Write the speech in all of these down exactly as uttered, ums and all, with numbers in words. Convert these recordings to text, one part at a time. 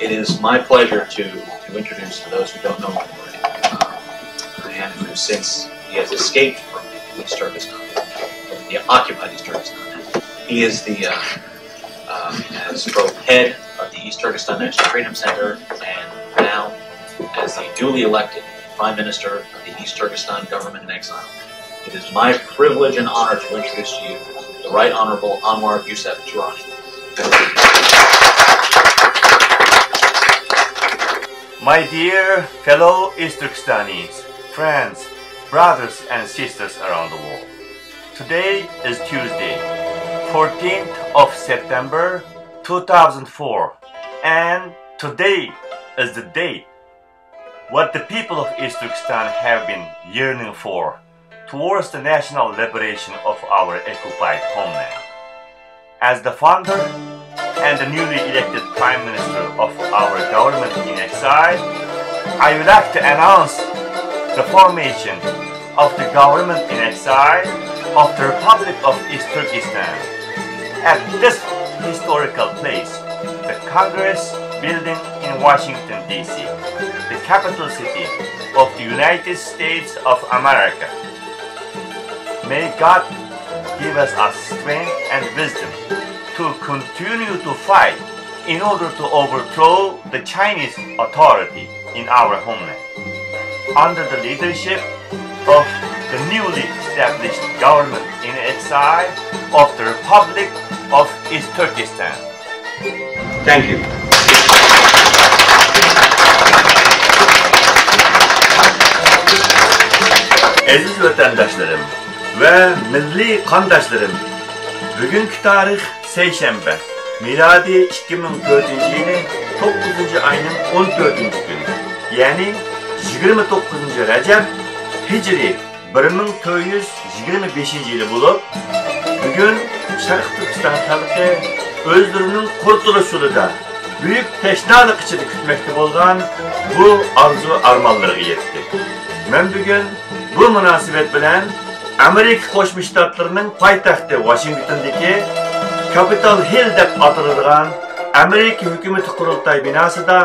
It is my pleasure to, to introduce, for those who don't know him, uh, Ayhanur, since he has escaped from East Turkestan, from the occupied East Turkestan. He is the, uh, uh, as both head of the East Turkestan National Freedom Center and now as the duly elected Prime Minister of the East Turkestan Government in Exile. It is my privilege and honor to introduce to you the Right Honorable Anwar Yousef Tehrani. My dear fellow East Turkestanis, friends, brothers and sisters around the world. Today is Tuesday, fourteenth of September two thousand four, and today is the day what the people of East Turkestan have been yearning for towards the national liberation of our occupied homeland. As the founder and the newly elected Prime Minister of our government in exile, I would like to announce the formation of the government in exile of the Republic of East Turkestan. At this historical place, the Congress Building in Washington, D C, the capital city of the United States of America. May God give us a strength and wisdom to continue to fight in order to overthrow the Chinese authority in our homeland. Under the leadership of the newly established government in exile of the Republic of East Turkestan. Thank you. ئەزىز ۋەتەنداشلىرىم ۋە مىللىي قانداشلىرىم، بۈگۈنكى تارىخ سەيشەنبە، مىلادىي ئىككى مىڭ تۆتىنچى يىلى توققۇزىنچى ئاينىڭ ئون تۆتىنچى كۈنى، يەنى يىگىرمە توققۇزىنچى رەجەب، ھىجرىي بىر مىڭ تۆت يۈز يىگىرمە بەشىنچى يىلى بولۇپ، بۈگۈن شەرقىي تۈركىستان خەلقى ئۆزلىرىنىڭ قۇرتۇلۇش يولىدا بۈيۈك تەشنالىق ئىچىدە كۈتمەكتە بولغان بۇ ئارزۇ ئارمانلىرىغا يەتتى. مەن بۈگۈن بۇ مۇناسىۋەت بىلەن ئامېرىكا قوشما شتاتلىرىنىڭ پايتەختى ۋاشىنگتوندىكى كاپىتال ھىل دەپ ئاتىلىدىغان ئامېرىكا ھۆكۈمىتى قۇرۇلتاي بىناسىدا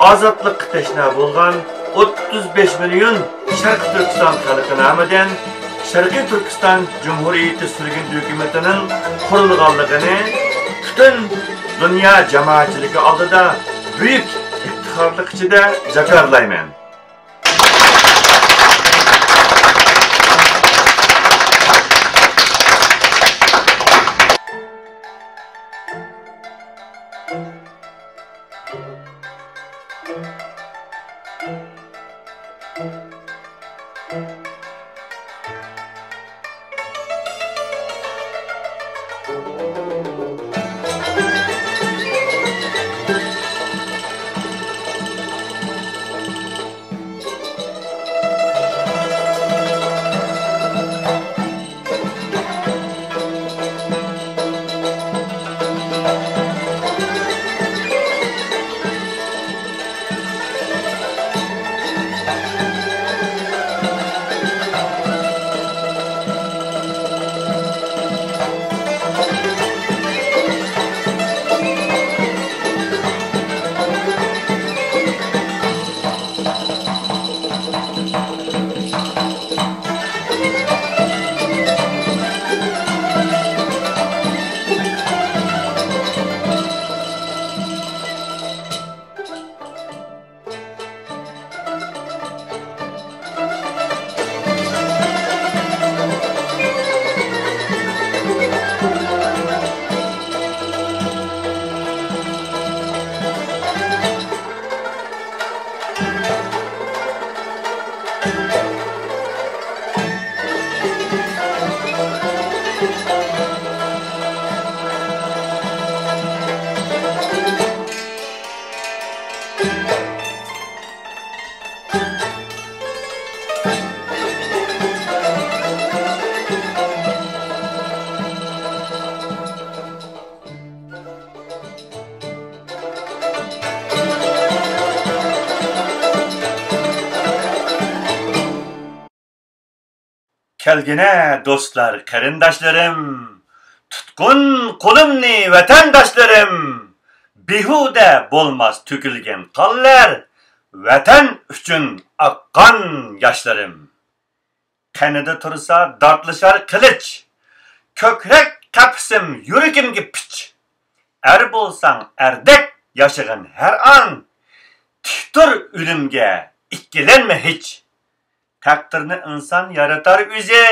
ئازادلىققا تەشنا بولغان ئوتتۇز بەش مىليون شەرقىي تۈركىستان خەلقى نامىدىن شەرقىي تۈركىستان جۇمھۇرىيىتى سۈرگۈندە ھۆكۈمىتىنىڭ قۇرۇلغانلىقىنى پۈتۈن دۇنيا جامائەتچىلىكى ئالدىدا بۈيۈك ئىپتىخارلىق ئىچىدە جاكارلايمەن. كەلگىنە دوستلار، قېرىنداشلىرىم، تۇتقىن قولۇمنى ۋەتەنداشلىرىم، بىھۇدە بولماس تۆكۈلگەن قانلار، ۋەتەن ئۈچۈن ئاققان ياشلىرىم. قېنىدا تۇرسا داتلىشار قىلىچ، كۆكرەك قەپىسىم يۈرىكىمگە پىچ. ئەر بولساڭ ئەردەك ياشىغىن ھەر ئان، تىك تۇر ئۆلۈمگە ئىككىلەنمە ھېچ. تەقدىرنى ئىنسان يارىتار ئۆزى،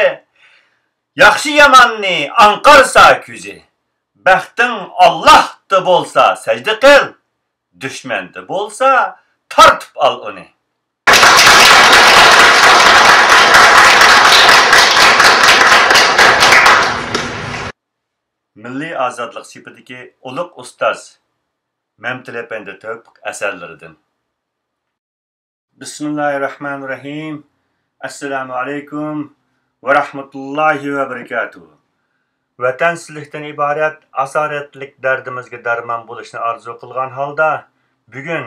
ياخشى-ياماننى ئاڭقارسا كۆزى. بەختىڭ ئاللاھتا بولسا سەجدە قىل، دۈشمەندە بولسا تارتىپ ئال ئۇنى. مىللىي ئازادلىق سېپىدىكى ئۇلۇغ ئۇستاز مەمتىلى ئەپەندى تەۋپىق ئەسەرلىرىدىن. بىسمىللاھىررەھمانىررەھىم. ئەسسالامۇ ئەلەيكۇم ۋە رەھمەتۇللاھى ۋە بەرىكاتۇھۇ. ۋەتەنسىزلىكتىن ئىبارەت ئاسارەتلىك دەردىمىزگە دەرمان بولۇشنى ئارزۇ قىلغان ھالدا، بۈگۈن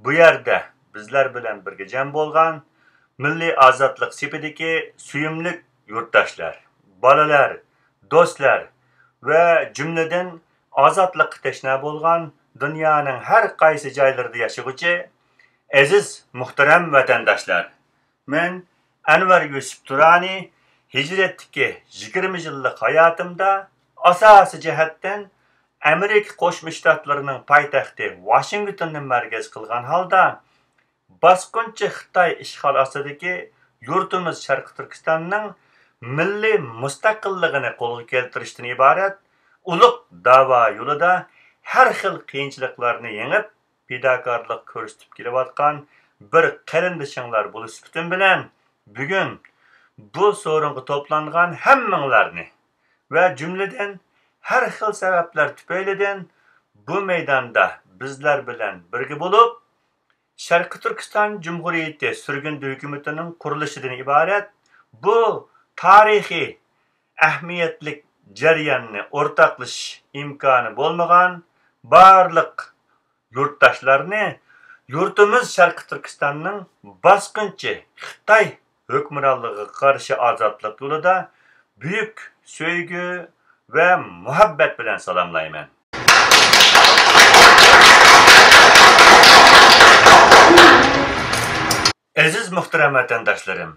بۇ يەردە بىزلەر بىلەن بىرگە جەم بولغان مىللىي ئازادلىق سېپىدىكى سۆيۈملۈك يۇرتداشلار، بالىلار، دوستلار ۋە جۈملىدىن ئازادلىققا تەشنا بولغان دۇنيانىڭ ھەر قايسى جايلىرىدا ياشىغۇچى ئەزىز، مۇھتەرەم ۋەتەنداشلار! مەن ئەنۋەر يۈسۈپ تۇرانى ھىجرەتتىكى يىگىرمە يىللىق ھاياتىمدا ئاساسىي جەھەتتىن ئامېرىكا قوشما شتاتلىرىنىڭ پايتەختى ۋاشىنگتوننى مەركەز قىلغان ھالدا، باسقۇنچى خىتاي ئىشغال ئاستىدىكى يۇرتىمىز شەرقىي تۈركىستاننىڭ مىللىي مۇستەقىللىقىنى قولغا كەلتۈرۈشتىن ئىبارەت ئۇلۇغ داۋا يولىدا ھەر خىل قىيىنچىلىقلارنى يېڭىپ، پىداكارلىق كۆرسىتىپ كېلىۋاتقان بىر قېرىندىشىڭلار بولۇش سۈپىتىم بىلەن، بۈگۈن بۇ سورۇنغا توپلانغان ھەممىڭلارنى ۋە جۈملىدىن ھەر خىل سەۋەبلەر تۈپەيلىدىن بۇ مەيداندا بىزلەر بىلەن بىرگە بولۇپ، شەرقىي تۈركىستان جۇمھۇرىيىتى سۈرگۈندە ھۆكۈمىتىنىڭ قۇرۇلۇشىدىن ئىبارەت بۇ تارىخىي ئەھمىيەتلىك جەرياننى ئورتاقلىشىش ئىمكانى بولمىغان بارلىق يۇرتداشلارنى يۇرتىمىز شەرقىي تۈركىستاننىڭ باسقۇنچى خىتاي ھۆكۈمرانلىقىغا قارشى ئازادلىق يولىدا بۈيۈك سۆيگۈ ۋە مۇھەببەت بىلەن سالاملايمەن. ئەزىز مۇھتەرەم ۋەتەنداشلىرىم!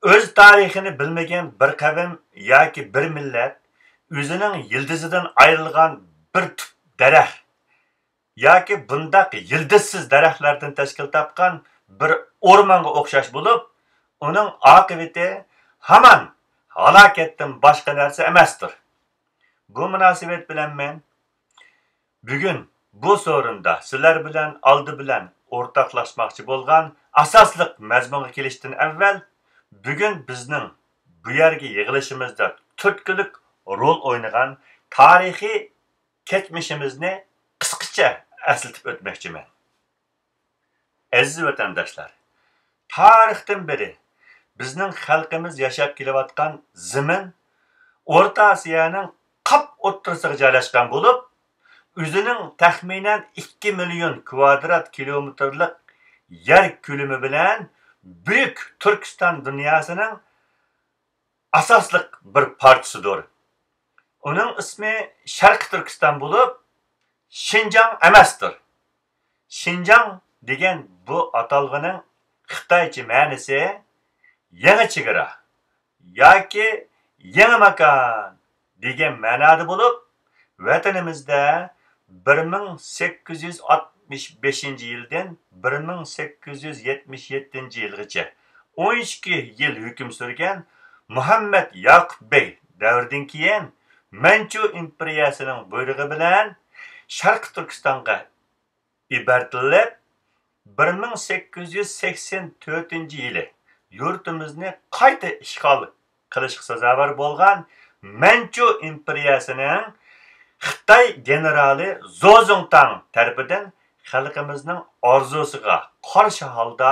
ئۆز تارىخىنى بىلمىگەن بىر قەۋم ياكى بىر مىللەت ئۆزىنىڭ يىلتىزىدىن ئايرىلغان بىر تۈپ دەرەخ ياكى بۇنداق يىلتىزسىز دەرەخلەردىن تەشكىل تاپقان بىر ئورمانغا ئوخشاش بولۇپ، ئۇنىڭ ئاقىۋىتى ھامان ھالاكەتتىن باشقا نەرسە ئەمەستۇر. بۇ مۇناسىۋەت بىلەن مەن بۈگۈن بۇ سورۇندا سىلەر بىلەن ئالدى بىلەن ئورتاقلاشماقچى بولغان ئاساسلىق مەزمۇنغا كېلىشتىن ئەۋۋەل، بۈگۈن بىزنىڭ بۇ يەرگە يىغىلىشىمىزدا تۈرتكىلىك رول ئوينىغان تارىخىي كەچمىشىمىزنى قىسقىچە ئەسلىتىپ ئۆتمەكچىمەن. ئەزىز ۋەتەنداشلار، تارىختىن بېرى بىزنىڭ خەلقىمىز ياشاپ كېلىۋاتقان زېمىن ئورتا ئاسىيانىڭ قاپ ئوتتۇرىسىغا جايلاشقان بولۇپ، ئۆزىنىڭ تەخمىنەن ئىككى مىليون كۋادرات كىلومېتىرلىق يەر كۆلىمى بىلەن بۈيۈك تۈركىستان دۇنياسىنىڭ ئاساسلىق بىر پارچىسىدۇر. ئۇنىڭ ئىسمى شەرقىي تۈركىستان بولۇپ، شىنجاڭ ئەمەستۇر. شىنجاڭ دېگەن بۇ ئاتالغۇنىڭ خىتايچە مەنىسى يېڭى چېگرا ياكى يېڭى ماكان دېگەن مەنادا بولۇپ، ۋەتىنىمىزدە بىر مىڭ سەككىز يۈز ئاتمىش بەشىنچى يىلدىن بىر مىڭ سەككىز يۈز يەتمىش يەتتىنچى يىلغىچە ئون ئىككى يىل ھۆكۈم سۈرگەن مۇھەممەد ياقۇپ بەگ دەۋرىدىن كېيىن، مەنچۇ ئىمپېرىيەسىنىڭ بۇيرۇقى بىلەن شەرقىي تۈركىستانغا ئىبارىتىلىپ، بىر مىڭ سەككىز يۈز سەكسەن تۆتىنچى يىلى يۇرتىمىزنى قايتا ئىشغال قىلىشقا سازاۋەر بولغان مەنچۇ ئىمپېرىيەسىنىڭ خىتاي گېنېرالى زو زۇڭتاڭ تەرىپىدىن خەلقىمىزنىڭ ئارزۇسىغا قارشى ھالدا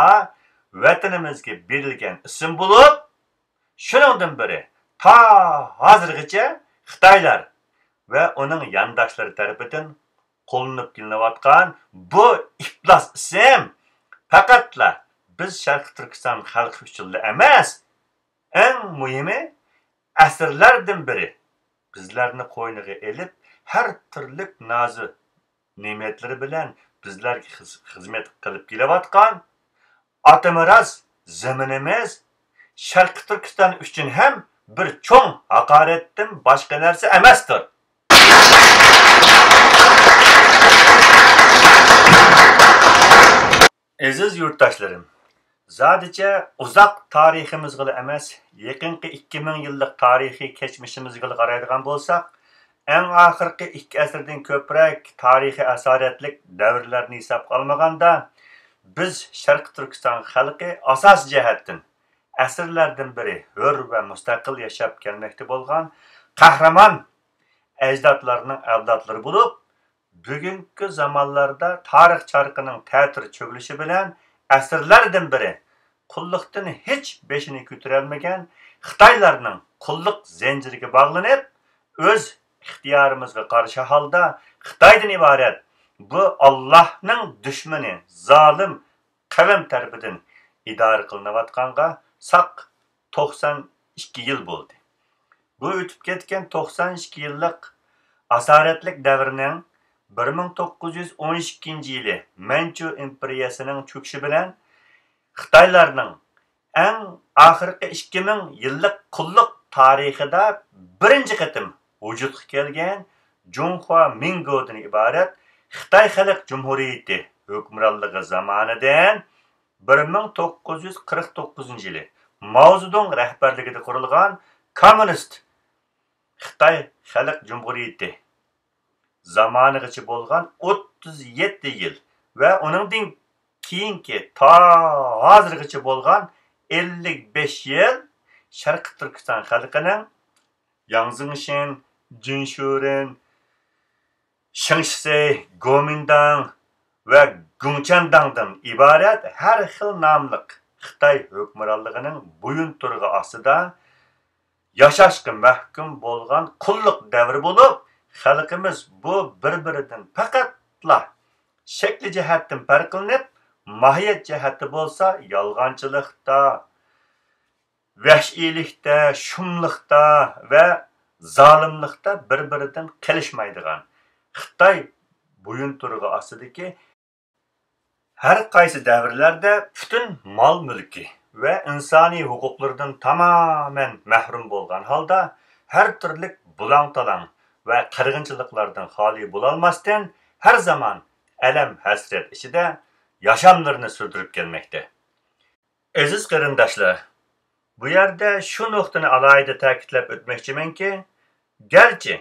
ۋەتىنىمىزگە بېرىلگەن ئىسىم بولۇپ، شۇنىڭدىن بېرى تا ھازىرغىچە خىتايلار ۋە ئۇنىڭ يانداشلىرى تەرىپىدىن قوللىنىپ كېلىنىۋاتقان بۇ ئىپلاس ئىسىم پەقەتلا بىز شەرقىي تۈركىستان خەلقى ئۈچۈنلا ئەمەس، ئەڭ مۇھىمى، ئەسىرلەردىن بېرى بىزلەرنى قوينىغا ئېلىپ، ھەر تۈرلۈك نازۇ نېمەتلىرى بىلەن بىزلەرگە خىز-، خىزمەت قىلىپ كېلىۋاتقان ئاتىمىراس زېمىنىمىز شەرقىي تۈركىستان ئۈچۈن ھەم بىر چوڭ ھاقارەتتىن باشقا نەرسە ئەمەستۇر. ئەزىز يۇرتداشلىرىم، زادىچە ئۇزاق تارىخىمىزغىلا ئەمەس، يېقىنقى ئىككى مىڭ يىللىق تارىخىي كەچمىشىمىزگىلا قارايدىغان بولساق، ئەڭ ئاخىرقى ئىككى ئەسىردىن كۆپرەك تارىخىي ئاسارەتلىك دەۋرلەرنى ھېسابقا ئالمىغاندا، بىز شەرقىي تۈركىستان خەلقى ئاساسىي جەھەتتىن ئەسىرلەردىن بېرى ھۆر ۋە مۇستەقىل ياشاپ كەلمەكتە بولغان قەھرىمان ئەجدادلارنىڭ ئەۋلادلىرى بولۇپ، بۈگۈنكى زامانلاردا تارىخ چارىقىنىڭ تەتۈر چۆگىلىشى بىلەن ئەسىرلەردىن بېرى قۇللۇقتىن ھېچ بېشىنى كۆتۈرەلمىگەن خىتايلارنىڭ قۇللۇق زەنجىرىگە باغلىنىپ، ئۆز ئىختىيارىمىزغا قارشى ھالدا خىتايدىن ئىبارەت بۇ ئاللاھنىڭ دۈشمىنى زالىم قەۋم تەرىپىدىن ئىدارە قىلىنىۋاتقانغا ساق توقسان ئىككى يىل بولدى. بۇ ئۆتۈپ كەتكەن توقسان ئىككى يىللىق ئاسارەتلىك دەۋرنىڭ بىر مىڭ توققۇز يۈز ئون ئىككىنچى يىلى مەنچۇ ئىمپېرىيەسىنىڭ چۆكۈشى بىلەن خىتايلارنىڭ ئەڭ ئاخىرقى ئىككى مىڭ يىللىق قۇللۇق تارىخىدا بىرىنچى قېتىم ۋۇجۇدقا كەلگەن جۇڭخۇا مىڭگودىن ئىبارەت خىتاي خەلق جۇمھۇرىيىتى ھۆكۈمرانلىقى زامانىدىن بىر مىڭ توققۇز يۈز قىرىق توققۇزىنچى يىلى ماۋزېدۇڭ رەھبەرلىكىدە قۇرۇلغان كوممۇنىست خىتاي خەلق جۇمھۇرىيىتى زامانىغىچە بولغان ئوتتۇز يەتتە يىل ۋە ئۇنىڭدىن كېيىنكى تا ھازىرغىچە بولغان ئەللىك بەش يىل شەرقىي تۈركىستان خەلقىنىڭ ياڭ زېڭشىن، جىنشۇرېن، شېڭشىسەي، گومىنداڭ ۋە گۇڭچەنداڭدىن ئىبارەت ھەر خىل ناملىق خىتاي ھۆكۈمرانلىقىنىڭ بويۇنتۇرۇقى ئاستىدا ياشاشقا مەھكۇم بولغان قۇللۇق دەۋرى بولۇپ، خەلقىمىز بۇ بىر-بىرىدىن پەقەتلا شەكلى جەھەتتىن پەرقلىنىپ، ماھىيەت جەھەتتە بولسا يالغانچىلىقتا، ۋەھشىيلىكتە، شۇملۇقتا ۋە زالىملىقتا بىر-بىرىدىن قېلىشمايدىغان خىتاي بويۇنتۇرۇقى ئاستىدىكى ھەر قايسى دەۋرلەردە پۈتۈن مال-مۈلكى ۋە ئىنسانىي ھوقۇقلىرىدىن تامامەن مەھرۇم بولغان ھالدا، ھەر تۈرلۈك بۇلاڭ-تالاڭ ۋە قىرغىنچىلىقلاردىن خالىي بولالماستىن، ھەر زامان ئەلەم-ھەسرەت ئىچىدە ياشاملىرىنى سۈردۈرۈپ كەلمەكتە. ئەزىز قېرىنداشلار، بۇ يەردە شۇ نۇقتىنى ئالاھىدە تەكىتلەپ ئۆتمەكچىمەنكى، گەرچە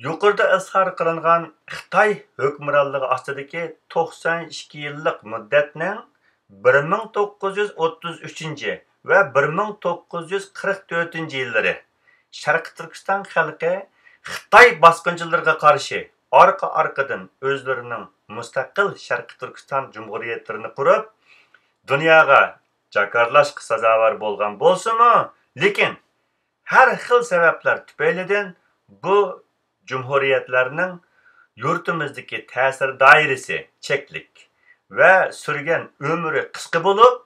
يۇقىرىدا ئىزھار قىلىنغان خىتاي ھۆكۈمرانلىقى ئاستىدىكى توقسان ئىككى يىللىق مۇددەتنىڭ بىر مىڭ توققۇز يۈز ئوتتۇز ئۈچىنچى ۋە بىر مىڭ توققۇز يۈز قىرىق تۆتىنچى يىللىرى شەرقىي تۈركىستان خەلقى خىتاي باسقۇنچىلىرىغا قارشى ئارقا-ئارقىدىن ئۆزلىرىنىڭ مۇستەقىل شەرقىي تۈركىستان جۇمھۇرىيەتلىرىنى قۇرۇپ، دۇنياغا جاكارلاشقا سازاۋەر بولغان بولسىمۇ، لېكىن ھەر خىل سەۋەبلەر تۈپەيلىدىن بۇ جۇمھۇرىيەتلەرنىڭ يۇرتىمىزدىكى تەسىر دائىرىسى چەكلىك ۋە سۈرگەن ئۆمرى قىسقا بولۇپ،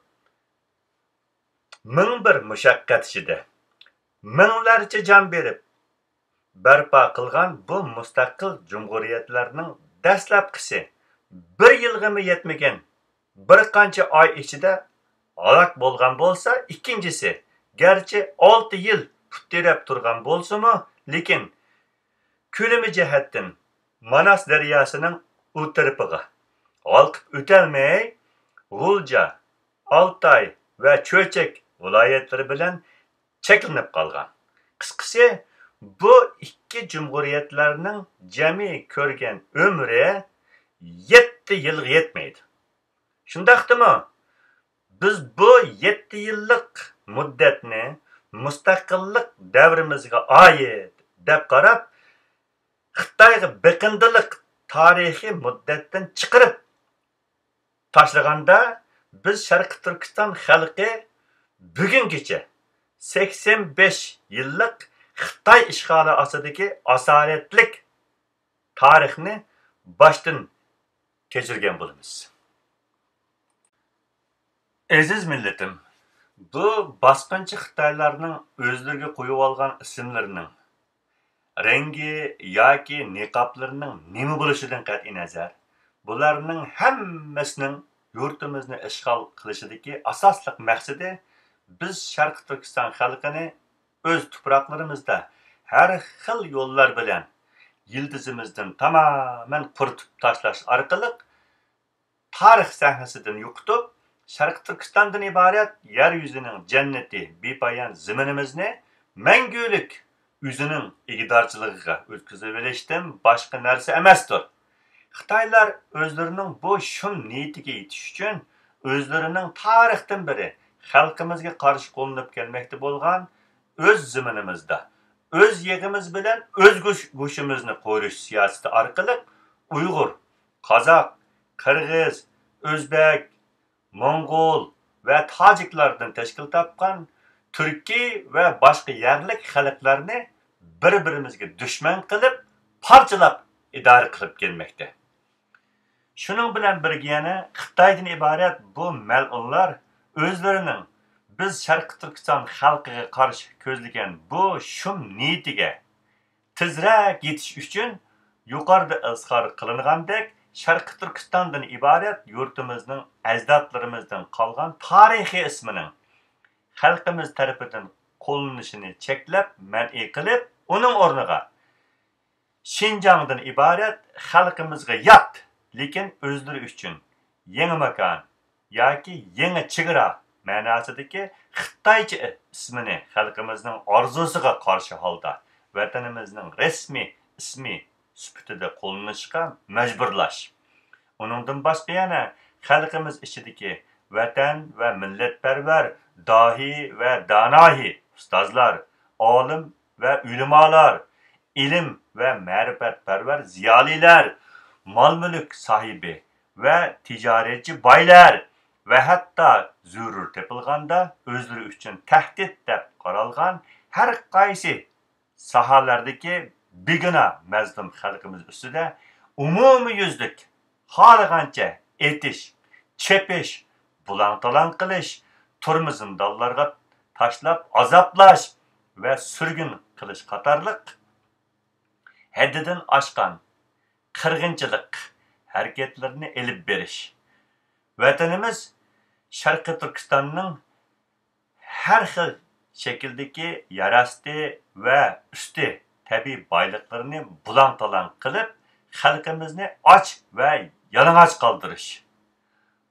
مىڭ بىر مۇشەققەت ئىچىدە مىڭلارچە جان بېرىپ بەرپا قىلغان بۇ مۇستەقىل جۇمھۇرىيەتلەرنىڭ دەسلەپكىسى بىر يىلغىمۇ يەتمىگەن بىر قانچە ئاي ئىچىدە ھالاك بولغان بولسا، ئىككىنچىسى گەرچە ئالتە يىل پۇت تىرەپ تۇرغان بولسىمۇ، لېكىن كۆلىمى جەھەتتىن ماناس دەرياسىنىڭ ئۇ تەرىپىغا ھالقىپ ئۆتەلمەي، غۇلجا، ئالتاي ۋە چۆچەك ۋىلايەتلىرى بىلەن چەكلىنىپ قالغان. قىسقىسى، بۇ ئىككى جۇمھۇرىيەتلەرنىڭ جەمئىي كۆرگەن ئۆمرى يەتتە يىلغا يەتمەيدۇ. شۇنداقتىمۇ، بىز بۇ يەتتە يىللىق مۇددەتنى مۇستەقىللىق دەۋرىمىزگە ئائىت دەپ قاراپ، خىتايغا بېقىندىلىق تارىخىي مۇددەتتىن چىقىرىپ تاشلىغاندا، بىز شەرقىي تۈركىستان خەلقى بۈگۈنگىچە سەكسەن بەش يىللىق خىتاي ئىشغالى ئاستىدىكى ئاسارەتلىك تارىخنى باشتىن كەچۈرگەن بولىمىز. ئەزىز مىللىتىم، بۇ باسقۇنچى خىتايلارنىڭ ئۆزلىرىگە قويۇۋالغان ئىسىملىرىنىڭ رەڭگى ياكى نىقابلىرىنىڭ نېمە بولۇشىدىن قەتئىينەزەر، بۇلارنىڭ ھەممىسىنىڭ يۇرتىمىزنى ئىشغال قىلىشىدىكى ئاساسلىق مەقسىتى بىز شەرقىي تۈركىستان خەلقىنى ئۆز تۇپراقلىرىمىزدا ھەر خىل يوللار بىلەن يىلتىزىمىزدىن تامامەن قۇرۇتۇپ تاشلاش ئارقىلىق تارىخ سەھنىسىدىن يوقىتىپ، شەرقىي تۈركىستاندىن ئىبارەت يەر يۈزىنىڭ جەننىتى، بىپايان زېمىنىمىزنى مەڭگۈلۈك ئۆزىنىڭ ئىگىدارچىلىقىغا ئۆتكۈزۈۋېلىشتىن باشقا نەرسە ئەمەستۇر. خىتايلار ئۆزلىرىنىڭ بۇ شۇم نىيىتىگە يېتىش ئۈچۈن، ئۆزلىرىنىڭ تارىختىن بېرى خەلقىمىزگە قارشى قوللىنىپ كەلمەكتە بولغان ئۆز زېمىنىمىزدا، ئۆز يېغىمىز بىلەن ئۆز گۆش-، گۆشىمىزنى قورۇش سىياسىتى ئارقىلىق ئۇيغۇر، قازاق، قىرغىز، ئۆزبەك، موڭغۇل ۋە تاجىكلاردىن تەشكىل تاپقان تۈركىي ۋە باشقا يەرلىك خەلقلەرنى بىر-بىرىمىزگە دۈشمەن قىلىپ، پارچىلاپ ئىدارە قىلىپ كەلمەكتە. شۇنىڭ بىلەن بىرگە يەنە خىتايدىن ئىبارەت بۇ مەلئۇنلار ئۆزلىرىنىڭ بىز شەرقىي تۈركىستان خەلقىگە قارشى كۆزلىگەن بۇ شۇم نىيىتىگە تېزرەك يېتىش ئۈچۈن، يۇقىرىدا ئىزھار قىلىنغاندەك، شەرقىي تۈركىستاندىن ئىبارەت يۇرتىمىزنىڭ ئەجدادلىرىمىزدىن قالغان تارىخىي ئىسمىنىڭ خەلقىمىز تەرىپىدىن قوللىنىشىنى چەكلەپ، مەنئى قىلىپ، ئۇنىڭ ئورنىغا شىنجاڭدىن ئىبارەت خەلقىمىزگە يات، لېكىن ئۆزلىرى ئۈچۈن يېڭى ماكان ياكى يېڭى چېگرا مەناسىدىكى خىتايچە ئىسمىنى خەلقىمىزنىڭ ئارزۇسىغا قارشى ھالدا ۋەتىنىمىزنىڭ رەسمىي ئىسمى سۈپىتىدە قوللىنىشقا مەجبۇرلاش. ئۇنىڭدىن باشقا يەنە خەلقىمىز ئىچىدىكى ۋەتەن ۋە مىللەتپەرۋەر داھىي ۋە داناھى ئۇستازلار، ئالىم ۋە ئۆلىمالار، ئىلىم ۋە مەرىپەتپەرۋەر زىيالىيلار، مال-مۈلۈك ساھىبى ۋە تىجارەتچى بايلار ۋە ھەتتا زۆرۈر تېپىلغاندا ئۆزلىرى ئۈچۈن تەھدىت دەپ قارالغان ھەر قايسى ساھەلەردىكى بىگۇناھ مەزلۇم خەلقىمىز ئۈستىدە ئومۇميۈزلۈك خالىغانچە ئېتىش، چېپىش، بۇلاڭ-تالاڭ قىلىش، تۈرمە زىندانلارغا تاشلاپ ئازابلاش ۋە سۈرگۈن قىلىش قاتارلىق ھەددىدىن ئاشقان قىرغىنچىلىق ھەرىكەتلىرىنى ئېلىپ بېرىش، ۋەتىنىمىز شەرقىي تۈركىستاننىڭ ھەر خىل شەكىلدىكى يەر ئاستى ۋە ئۈستى تەبىئىي بايلىقلىرىنى بۇلاڭ-تالاڭ قىلىپ، خەلقىمىزنى ئاچ ۋە يالىڭاچ قالدۇرۇش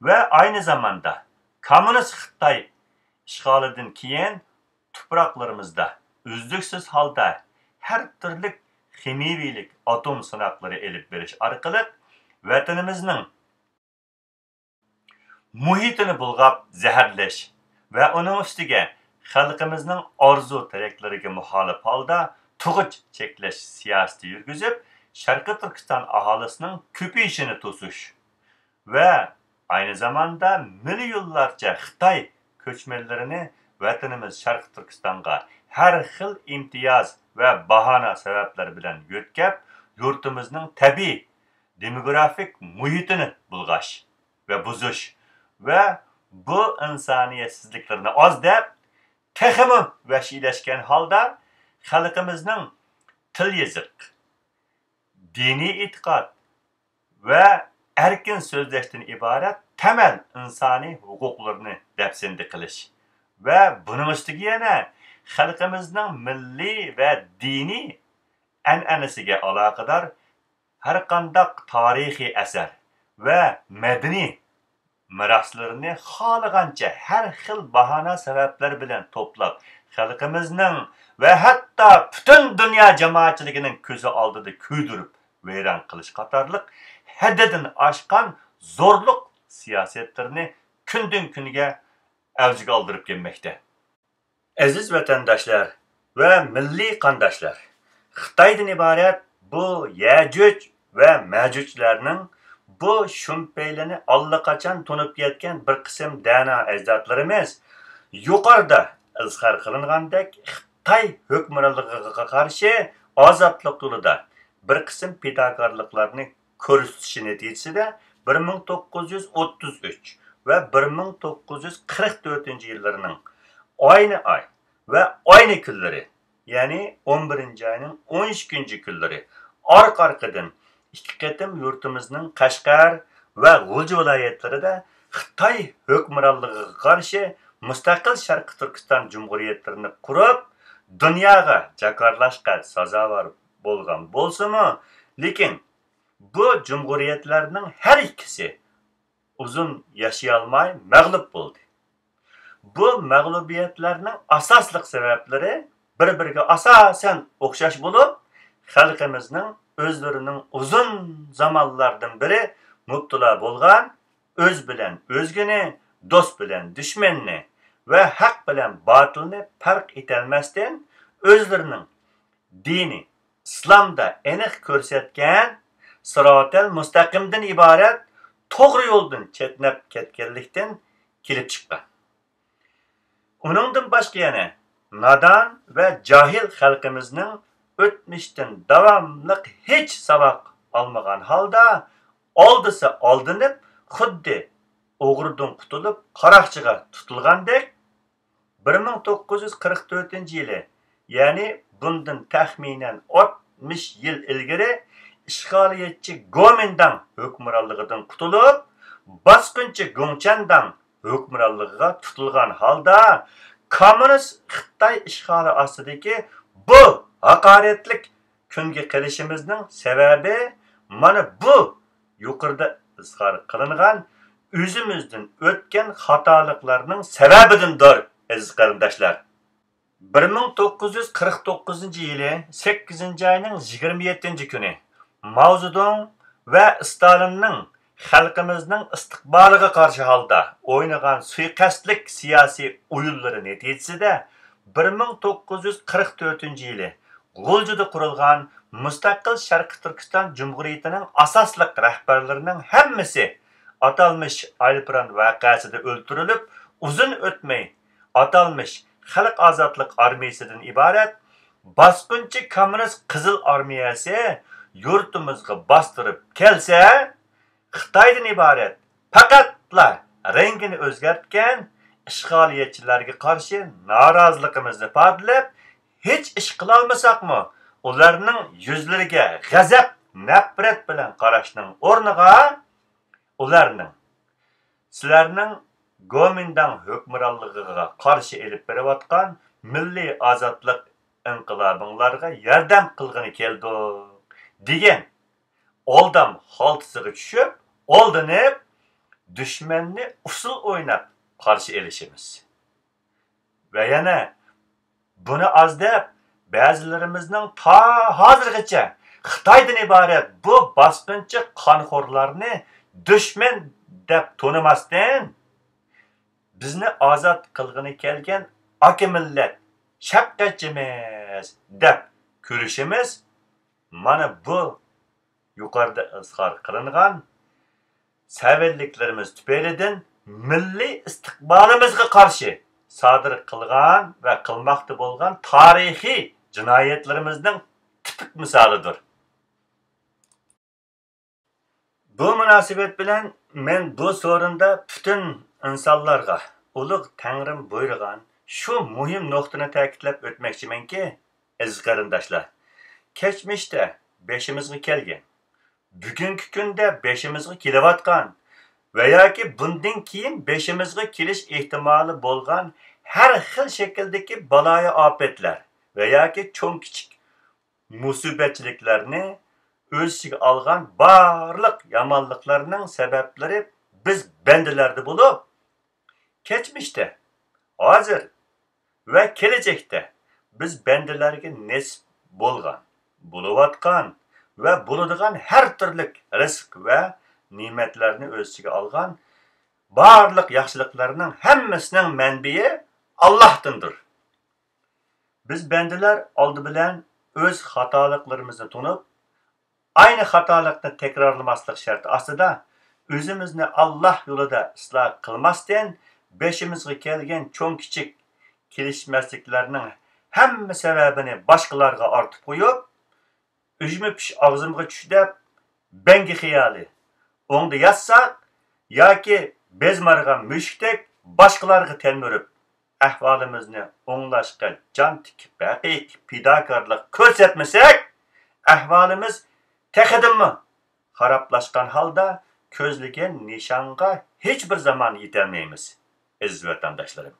ۋە ئاينى زاماندا كوممۇنىست خىتاي ئىشغالىدىن كېيىن تۇپراقلىرىمىزدا ئۈزلۈكسىز ھالدا ھەر تۈرلۈك خىمىيەۋىلىك ئاتوم سىناقلىرى ئېلىپ بېرىش ئارقىلىق ۋەتىنىمىزنىڭ مۇھىتىنى بۇلغاپ زەھەرلەش ۋە ئۇنىڭ ئۈستىگە خەلقىمىزنىڭ ئارزۇ-تىلەكلىرىگە مۇخالىپ ھالدا تۇغۇت چەكلەش سىياسىتى يۈرگۈزۈپ، شەرقىي تۈركىستان ئاھالىسىنىڭ كۆپىيىشىنى توسۇش ۋە ئاينى زاماندا مىليونلارچە خىتاي كۆچمەنلىرىنى ۋەتىنىمىز شەرقىي تۈركىستانغا ھەر خىل ئىمتىياز ۋە باھانە سەۋەبلەر بىلەن يۆتكەپ، يۇرتىمىزنىڭ تەبىئىي دېموگرافىك مۇھىتىنى بۇلغاش ۋە بۇزۇش ۋە بۇ ئىنسانىيەتسىزلىكلىرىنى ئاز دەپ، تېخىمۇ ۋەھشىيلەشكەن ھالدا خەلقىمىزنىڭ تىل-يېزىق، دىنىي ئېتىقاد ۋە ئەركىن سۆزلەشتىن ئىبارەت تەمەل ئىنسانىي ھوقۇقلىرىنى دەپسەندە قىلىش ۋە بۇنىڭ ئۈستىگە يەنە خەلقىمىزنىڭ مىللىي ۋە دىنىي ئەنئەنىسىگە ئالاقىدار ھەرقانداق تارىخىي ئەسەر ۋە مەدەنىي مىراسلىرىنى خالىغانچە ھەر خىل باھانە سەۋەبلەر بىلەن توپلاپ، خەلقىمىزنىڭ ۋە ھەتتا پۈتۈن دۇنيا جامائەتچىلىكىنىڭ كۆزى ئالدىدا كۆيدۈرۈپ ۋەيران قىلىش قاتارلىق ھەددىدىن ئاشقان زورلۇق سىياسەتلىرىنى كۈندىن-كۈنگە ئەۋجىگە ئالدۇرۇپ كەلمەكتە. ئەزىز ۋەتەنداشلار ۋە مىللىي قانداشلار! خىتايدىن ئىبارەت بۇ يەجۈج ۋە مەجۈجلەرنىڭ بۇ شۇمپەيلىنى ئاللىقاچان تونۇپ يەتكەن بىر قىسىم دانا ئەجدادلىرىمىز يۇقىرىدا ئىزھار قىلىنغاندەك خىتاي ھۆكۈمرانلىقىغا قارشى ئازادلىق يولىدا بىر قىسىم پىداكارلىقلارنى كۆرسىتىشى نەتىجىسىدە بىر مىڭ توققۇز يۈز ئوتتۇز ئۈچ ۋە بىر مىڭ توققۇز يۈز قىرىق تۆتىنچى يىللىرىنىڭ ئاينى ئاي ۋە ئاينى كۈنلىرى يەنى ئون بىرىنچى ئاينىڭ ئون ئىككىنچى كۈنلىرى ئارقا-ئارقىدىن ئىككى قېتىم يۇرتىمىزنىڭ قەشقەر ۋە غۇلجا ۋىلايەتلىرىدە خىتاي ھۆكۈمرانلىقىغا قارشى مۇستەقىل شەرقىي تۈركىستان جۇمھۇرىيەتلىرىنى قۇرۇپ، دۇنياغا جاكارلاشقا سازاۋەر بولغان بولسىمۇ، لېكىن بۇ جۇمھۇرىيەتلەرنىڭ ھەر ئىككىسى ئۇزۇن ياشىيالماي مەغلۇپ بولدى. بۇ مەغلۇبىيەتلەرنىڭ ئاساسلىق سەۋەبلىرى بىر-بىرىگە ئاساسەن ئوخشاش بولۇپ، خەلقىمىزنىڭ ئۆزلىرىنىڭ ئۇزۇن زامانلاردىن بېرى مۇپتىلا بولغان ئۆز بىلەن ئۆزگىنى، دوست بىلەن دۈشمەننى ۋە ھەق بىلەن باتىلنى پەرق ئېتەلمەستىن، ئۆزلىرىنىڭ دىنى ئىسلامدا ئېنىق كۆرسەتكەن سىراتەل مۇستەقىمدىن ئىبارەت توغرا يولدىن چەتنەپ كەتكەنلىكتىن كېلىپ چىققان. ئۇنىڭدىن باشقا يەنە نادان ۋە جاھىل خەلقىمىزنىڭ ئۆتمۈشتىن داۋاملىق ھېچ ساۋاق ئالمىغان ھالدا، ئالدىسا ئالدىنىپ، خۇددى ئوغرىدىن قۇتۇلۇپ قاراقچىغا تۇتۇلغاندەك، بىر مىڭ توققۇز يۈز قىرىق تۆتىنچى يىلى، يەنى بۇندىن تەخمىنەن ئاتمىش يىل ئىلگىرى، ئىشغالىيەتچى گومىنداڭ ھۆكۈمرانلىقىدىن قۇتۇلۇپ، باسقۇنچى گۇڭچەنداڭ ھۆكۈمرانلىقىغا تۇتۇلغان ھالدا، كوممۇنىست خىتاي ئىشغالى ئاستىدىكى بۇ ھاقارەتلىك كۈنگە قېلىشىمىزنىڭ سەۋەبى مانا بۇ يۇقىرىدا ئىزھار قىلىنغان ئۆزىمىزدىن ئۆتكەن خاتالىقلارنىڭ سەۋەبىدىندۇر، ئەزىز قېرىنداشلار. بىر مىڭ توققۇز يۈز قىرىق توققۇزىنچى يىلى سەككىزىنچى ئاينىڭ يىگىرمە يەتتىنچى كۈنى ماۋزېدۇڭ ۋە ستالىننىڭ خەلقىمىزنىڭ ئىستىقبالىغا قارشى ھالدا ئوينىغان سۇيىقەستلىك سىياسىي ئويۇنلىرى نەتىجىسىدە، بىر مىڭ توققۇز يۈز قىرىق تۆتىنچى يىلى غۇلجىدا قۇرۇلغان مۇستەقىل شەرقىي تۈركىستان جۇمھۇرىيىتىنىڭ ئاساسلىق رەھبەرلىرىنىڭ ھەممىسى ئاتالمىش ئايروپىلان ۋەقەسىدە ئۆلتۈرۈلۈپ، ئۇزۇن ئۆتمەي ئاتالمىش خەلق ئازادلىق ئارمىيىسىدىن ئىبارەت باسقۇنچى كوممۇنىست قىزىل ئارمىيەسى يۇرتىمىزغا باستۇرۇپ كەلسە، خىتايدىن ئىبارەت پەقەتلا رەڭگىنى ئۆزگەرتكەن ئىشغالىيەتچىلەرگە قارشى نارازىلىقىمىزنى ئىپادىلەپ، ھېچ ئىش قىلالمىساقمۇ، ئۇلارنىڭ يۈزلىرىگە غەزەپ، نەپرەت بىلەن قاراشنىڭ ئورنىغا، ئۇلارنىڭ، سىلەرنىڭ گومىنداڭ ھۆكۈمرانلىقىغا قارشى ئېلىپ بېرىۋاتقان مىللىي ئازادلىق ئىنقىلابىڭلارغا ياردەم قىلغىلى كەلدۇق، دېگەن ئالدام خالتىسىغا چۈشۈپ، ئالدىنىپ، دۈشمەننى ئۇسسۇل ئويناپ قارشى ئېلىشىمىز. ۋە يەنە بۇنى ئاز دەپ، بەزىلىرىمىزنىڭ تا ھازىرغىچە خىتايدىن ئىبارەت بۇ باسقۇنچى قانخورلارنى دۈشمەن دەپ تونۇماستىن، بىزنى ئازاد قىلغىلى كەلگەن ئاكا مىللەت، شەپقەتچىمىز دەپ كۆرۈشىمىز، مانا بۇ يۇقىرىدا ئىزھار قىلىنغان سەۋەنلىكلىرىمىز تۈپەيلىدىن مىللىي ئىستىقبالىمىزغا قارشى سادىر قىلغان ۋە قىلماقتا بولغان تارىخىي جىنايەتلىرىمىزنىڭ تىپىك مىسالىدۇر. بۇ مۇناسىۋەت بىلەن مەن بۇ سورۇندا پۈتۈن ئىنسانلارغا ئۇلۇغ تەڭرىم بۇيرۇغان شۇ مۇھىم نۇقتىنى تەكىتلەپ ئۆتمەكچىمەنكى، ئەزىز قېرىنداشلار، كەچمىشتە بېشىمىزغا كەلگەن، بۈگۈنكى كۈندە بېشىمىزغا كېلىۋاتقان ۋە ياكى بۇندىن كېيىن بېشىمىزغا كېلىش ئېھتىمالى بولغان ھەر خىل شەكىلدىكى بالايىئاپەتلەر ۋە ياكى چوڭ-كىچىك مۇسىبەتچىلىكلەرنى ئۆز ئىچىگە ئالغان بارلىق يامانلىقلارنىڭ سەۋەبلىرى بىز بەندىلەردە بولۇپ، كەچمىشتە، ھازىر ۋە كېلەچەكتە بىز بەندىلەرگە نېسىپ بولغان، بولۇۋاتقان ۋە بولىدىغان ھەر تۈرلۈك رىزىق ۋە نېمەتلەرنى ئۆز ئىچىگە ئالغان بارلىق ياخشىلىقلارنىڭ ھەممىسىنىڭ مەنبىيى ئاللاھتىندۇر. بىز بەندىلەر ئالدى بىلەن ئۆز خاتالىقلىرىمىزنى تونۇپ، ئاينى خاتالىقنى تەكرارلىماسلىق شەرتى ئاستىدا، ئۆزىمىزنى ئاللاھ يولىدا ئىسلاھ قىلماستىن، بېشىمىزغا كەلگەن چوڭ-كىچىك كېلىشمەسلىكلەرنىڭ ھەممە سەۋەبىنى باشقىلارغا ئارتىپ قويۇپ، ئۈجمە پىش ئاغزىمغا چۈش دەپ، بەڭگە خىيالى، ئوڭدا ياتساق ياكى بېزىمارغان مۈشۈكتەك باشقىلارغا تەلمۈرۈپ، ئەھۋالىمىزنى ئوڭلاشقا جان تىكىپ، ھەقىقىي پىداكارلىق كۆرسەتمىسەك، ئەھۋالىمىز تېخىدىنمۇ خارابلاشقان ھالدا كۆزلىگەن نىشانغا ھېچبىر زامان يېتەلمەيمىز. ئەزىز ۋەتەنداشلىرىم!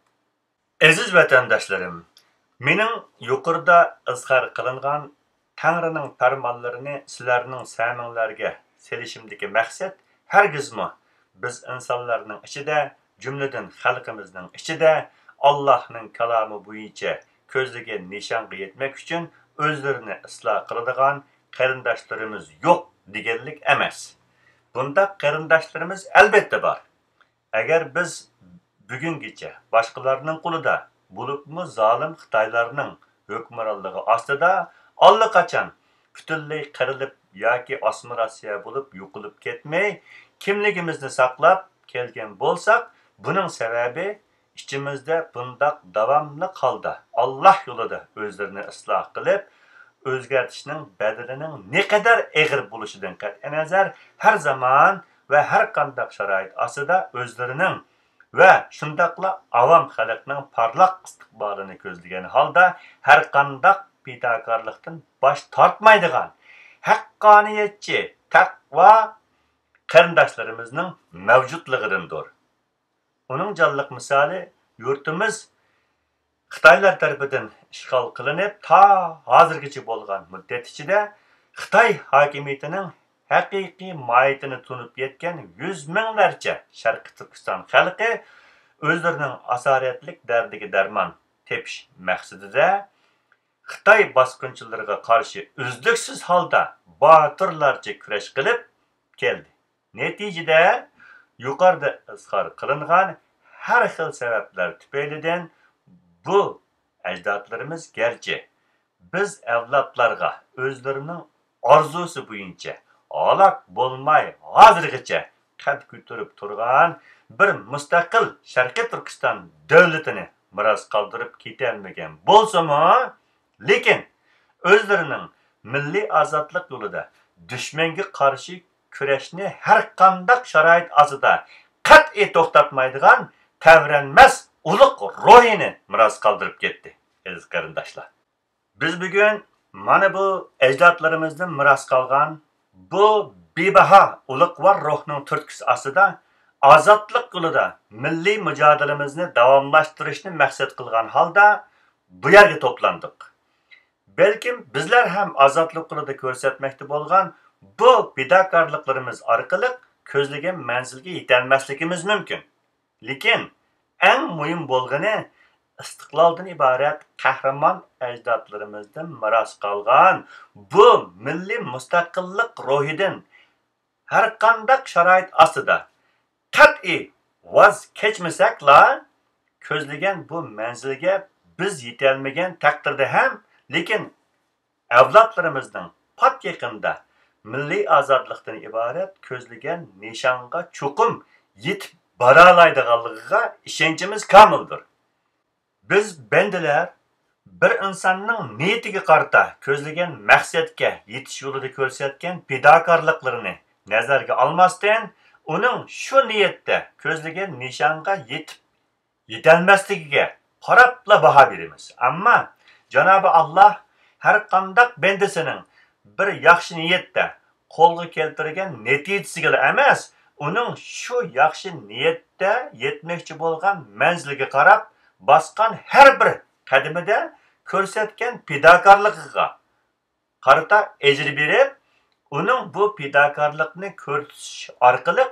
ئەزىز ۋەتەنداشلىرىم! مېنىڭ يۇقىرىدا ئىزھار قىلىنغان تەڭرىنىڭ پەرمانلىرىنى سىلەرنىڭ سەمىڭلەرگە سېلىشىمدىكى مەقسەت ھەرگىزمۇ بىز ئىنسانلارنىڭ ئىچىدە، جۈملىدىن خەلقىمىزنىڭ ئىچىدە ئاللاھنىڭ كالامى بويىچە كۆزلىگەن نىشانغا يەتمەك ئۈچۈن ئۆزلىرىنى ئىسلاھ قىلىدىغان قېرىنداشلىرىمىز يوق دېگەنلىك ئەمەس. بۇنداق قېرىنداشلىرىمىز ئەلۋەتتە بار. ئەگەر بىز بۈگۈنگىچە باشقىلارنىڭ قولىدا، بولۇپمۇ زالىم خىتايلارنىڭ ھۆكۈمرانلىقى ئاستىدا ئاللىقاچان پۈتۈنلەي قىرىلىپ ياكى ئاسسىمىلياتسىيە بولۇپ يوقىلىپ كەتمەي، كىملىكىمىزنى ساقلاپ كەلگەن بولساق، بۇنىڭ سەۋەبى ئىچىمىزدە بۇنداق داۋاملىق ھالدا ئاللاھ يولىدا ئۆزلىرىنى ئىسلاھ قىلىپ، ئۆزگەرتىشنىڭ بەدىلىنىڭ نەقەدەر ئېغىر بولۇشىدىن قەتئىينەزەر، ھەر زامان ۋە ھەر قانداق شارائىت ئاستىدا ئۆزلىرىنىڭ ۋە شۇنداقلا ئاۋام خەلقنىڭ پارلاق ئىستىقبالىنى كۆزلىگەن ھالدا ھەرقانداق پىداكارلىقتىن باش تارتمايدىغان ھەققانىيەتچى، تەقۋا قېرىنداشلىرىمىزنىڭ مەۋجۇتلۇقىدىندۇر. ئۇنىڭ جانلىق مىسالى يۇرتىمىز خىتايلار تەرىپىدىن ئىشغال قىلىنىپ، تا ھازىرغىچە بولغان مۇددەت ئىچىدە خىتاي ھاكىمىيىتىنىڭ ھەقىقىي ماھىيىتىنى تونۇپ يەتكەن يۈز مىڭلارچە شەرقىي تۈركىستان خەلقى ئۆزلىرىنىڭ ئاسارەتلىك دەردىگە دەرمان تېپىش مەقسىتىدە خىتاي باسقۇنچىلىرىغا قارشى ئۈزلۈكسىز ھالدا باتۇرلارچە كۈرەش قىلىپ كەلدى. نەتىجىدە، يۇقىرىدا ئىزھار قىلىنغان ھەر خىل سەۋەبلەر تۈپەيلىدىن بۇ ئەجدادلىرىمىز گەرچە بىز ئەۋلادلارغا ئۆزلىرىنىڭ ئارزۇسى بويىچە ھالاك بولماي ھازىرغىچە قەد كۆتۈرۈپ تۇرغان بىر مۇستەقىل شەرقىي تۈركىستان دۆلىتىنى مىراس قالدۇرۇپ كېتەلمىگەن بولسىمۇ، لېكىن ئۆزلىرىنىڭ مىللىي ئازادلىق يولىدا دۈشمەنگە قارشى كۈرەشنى ھەرقانداق شارائىت ئاستىدا قەتئىي توختاتمايدىغان تەۋرەنمەس ئۇلۇغ روھىنى مىراس قالدۇرۇپ كەتتى. ئەزىز قېرىنداشلار! بىز بۈگۈن مانا بۇ ئەجدادلىرىمىزدىن مىراس قالغان بۇ بىباھا ئۇلۇغۋار روھنىڭ تۈرتكىسى ئاستىدا ئازادلىق يولىدا مىللىي مۇجادىلىمىزنى داۋاملاشتۇرۇشنى مەقسەت قىلغان ھالدا بۇ يەرگە توپلاندۇق. بەلكىم بىزلەر ھەم ئازادلىق يولىدا كۆرسەتمەكتە بولغان بۇ پىداكارلىقلىرىمىز ئارقىلىق كۆزلىگەن مەنزىلگە يېتەلمەسلىكىمىز مۇمكىن. لېكىن ئەڭ مۇھىم بولغىنى، ئىستىقلالدىن ئىبارەت قەھرىمان ئەجدادلىرىمىزدىن مىراس قالغان بۇ مىللىي مۇستەقىللىق روھىدىن ھەرقانداق شارائىت ئاستىدا قەتئىي ۋاز كەچمىسەكلا، كۆزلىگەن بۇ مەنزىلگە بىز يېتەلمىگەن تەقدىردە ھەم، لېكىن ئەۋلادلىرىمىزنىڭ پات يېقىندا مىللىي ئازادلىقتىن ئىبارەت كۆزلىگەن نىشانغا چوقۇم يېتىپ بارالايدىغانلىقىغا ئىشەنچىمىز كامىلدۇر. بىز بەندىلەر بىر ئىنساننىڭ نىيىتىگە قارىتا كۆزلىگەن مەقسەتكە يېتىش يولىدا كۆرسەتكەن پىداكارلىقلىرىنى نەزەرگە ئالماستىن، ئۇنىڭ شۇ نىيەتتە كۆزلىگەن نىشانغا يېتىپ يېتەلمەسلىكىگە قاراپلا باھا بېرىمىز. ئەمما جانابى ئاللاھ ھەرقانداق بەندىسىنىڭ بىر ياخشى نىيەتتە قولغا كەلتۈرگەن نەتىجىسىگىلا ئەمەس، ئۇنىڭ شۇ ياخشى نىيەتتە يەتمەكچى بولغان مەنزىلىگە قاراپ باسقان ھەر بىر قەدىمىدە كۆرسەتكەن پىداكارلىقىغا قارىتا ئەجىر بېرىپ، ئۇنىڭ بۇ پىداكارلىقنى كۆرسىتىش ئارقىلىق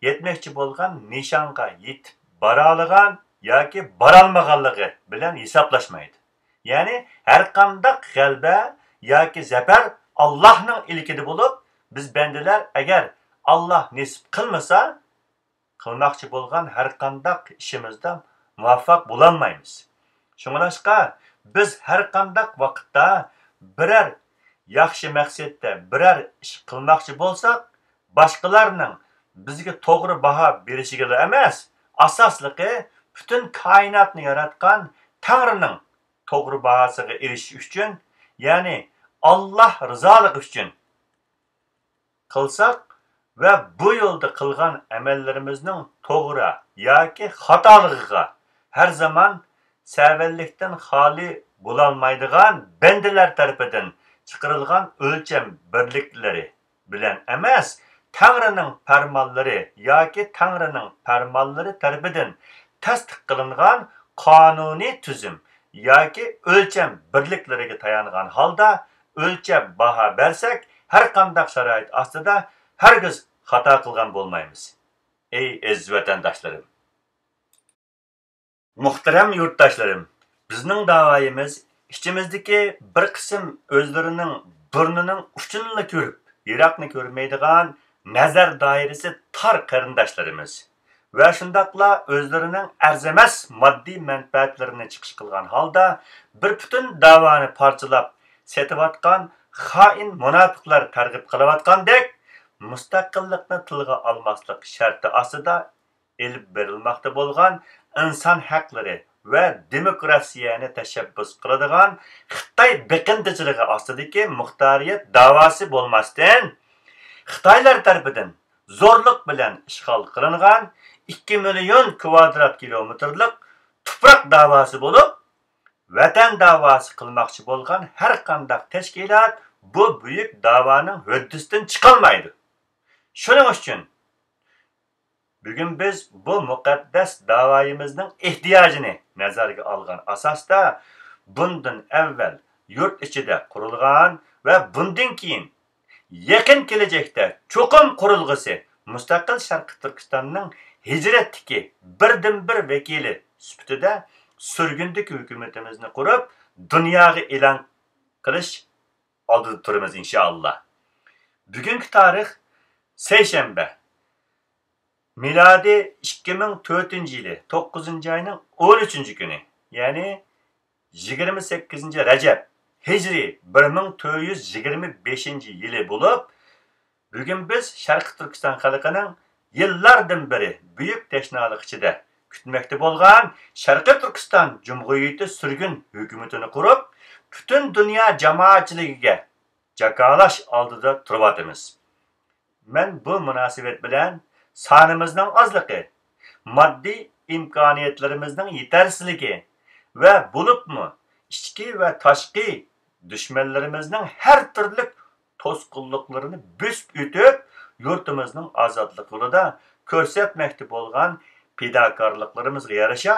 يەتمەكچى بولغان نىشانغا يېتىپ بارالىغان ياكى بارالمىغانلىقى بىلەن ھېسابلاشمايدۇ. يەنى ھەرقانداق غەلىبە ياكى زەپەر ئاللاھنىڭ ئىلكىدە بولۇپ، بىز بەندىلەر ئەگەر ئاللاھ نېسىپ قىلمىسا، قىلماقچى بولغان ھەرقانداق ئىشىمىزدا مۇۋەپپەق بولالمايمىز. شۇڭلاشقا بىز ھەرقانداق ۋاقىتتا بىرەر ياخشى مەقسەتتە بىرەر ئىش قىلماقچى بولساق، باشقىلارنىڭ بىزگە توغرا باھا بېرىشىگىلا ئەمەس، ئاساسلىقى پۈتۈن كائىناتنى ياراتقان تەڭرىنىڭ توغرا باھاسىغا ئېرىشىش ئۈچۈن، يەنى ئاللاھ رىزالىقى ئۈچۈن قىلساق ۋە بۇ يولدا قىلغان ئەمەللىرىمىزنىڭ توغرا ياكى خاتالىقىغا ھەر زامان سەۋەنلىكتىن خالىي بولالمايدىغان بەندىلەر تەرىپىدىن چىقىرىلغان ئۆلچەم بىرلىكلىرى بىلەن ئەمەس، تەڭرىنىڭ پەرمانلىرى ياكى تەڭرىنىڭ پەرمانلىرى تەرىپىدىن تەستىق قىلىنغان قانۇنىي تۈزۈم ياكى ئۆلچەم بىرلىكلىرىگە تايانغان ھالدا ئۆلچەپ باھا بەرسەك، ھەرقانداق شارائىت ئاستىدا ھەرگىز خاتا قىلغان بولمايمىز. ئەي ئەزىز ۋەتەنداشلىرىم! مۇھتەرەم يۇرتداشلىرىم! بىزنىڭ داۋايىمىز ئىچىمىزدىكى بىر قىسىم ئۆزلىرىنىڭ بۇرنىنىڭ ئۇچىنىلا كۆرۈپ، يىراقنى كۆرمەيدىغان، نەزەر دائىرىسى تار قېرىنداشلىرىمىز ۋە شۇنداقلا ئۆزلىرىنىڭ ئەرزىمەس ماددىي مەنپەئەتلىرىنى چىقىش قىلغان ھالدا بىر پۈتۈن داۋانى پارچىلاپ سېتىۋاتقان خائىن مۇناپىقلار تەرغىب قىلىۋاتقاندەك، مۇستەقىللىقنى تىلغا ئالماسلىق شەرتى ئاستىدا ئېلىپ بېرىلماقتا بولغان ئىنسان ھەقلىرى ۋە دېموكراتىيەنى تەشەببۇس قىلىدىغان خىتاي بېقىندىچىلىقى ئاستىدىكى مۇختارىيەت داۋاسى بولماستىن، خىتايلار تەرىپىدىن زورلۇق بىلەن ئىشغال قىلىنغان ئىككى مىليون كۋادرات كىلومېتىرلىق تۇپراق داۋاسى بولۇپ، ۋەتەن داۋاسى قىلماقچى بولغان ھەرقانداق تەشكىلات بۇ بۈيۈك داۋانىڭ ھۆددىسىدىن چىقالمايدۇ. شۇنىڭ ئۈچۈن بۈگۈن بىز بۇ مۇقەددەس داۋايىمىزنىڭ ئېھتىياجىنى نەزەرگە ئالغان ئاساستا، بۇندىن ئەۋۋەل يۇرت ئىچىدە قۇرۇلغان ۋە بۇندىن كېيىن يېقىن كېلەچەكتە چوقۇم قۇرۇلغۇسى مۇستەقىل شەرقىي تۈركىستاننىڭ ھىجرەتتىكى بىردىنبىر ۋەكىلى سۈپىتىدە سۈرگۈندىكى ھۆكۈمىتىمىزنى قۇرۇپ، دۇنياغا ئېلان قىلىش ئالدىدا تۇرىمىز، ئىنشائاللا. بۈگۈنكى تارىخ سەيشەنبە، مىلادىي ئىككى مىڭ تۆتىنچى يىلى توققۇزىنچى ئاينىڭ ئون ئۈچىنچى كۈنى، يەنى يىگىرمە سەككىزىنچى رەجەب، ھىجرىي بىر مىڭ تۆت يۈز يىگىرمە بەشىنچى يىلى بولۇپ، بۈگۈن بىز شەرقىي تۈركىستان خەلقىنىڭ يىللاردىن بېرى بۈيۈك تەشنالىق ئىچىدە كۈتمەكتە بولغان شەرقىي تۈركىستان جۇمھۇرىيىتى سۈرگۈن ھۆكۈمىتىنى قۇرۇپ، پۈتۈن دۇنيا جامائەتچىلىكىگە جاكارلاش ئالدىدا تۇرۇۋاتىمىز. مەن بۇ مۇناسىۋەت بىلەن سانىمىزنىڭ ئازلىقى، ماددىي ئىمكانىيەتلىرىمىزنىڭ يېتەرسىزلىكى ۋە بولۇپمۇ ئىچكى ۋە تاشقى دۈشمەنلىرىمىزنىڭ ھەر تۈرلۈك توسقۇنلۇقلىرىنى بۆسۈپ ئۆتۈپ، يۇرتىمىزنىڭ ئازادلىق يولىدا كۆرسەتمەكتە بولغان پىداكارلىقلىرىمىزغا يارىشا،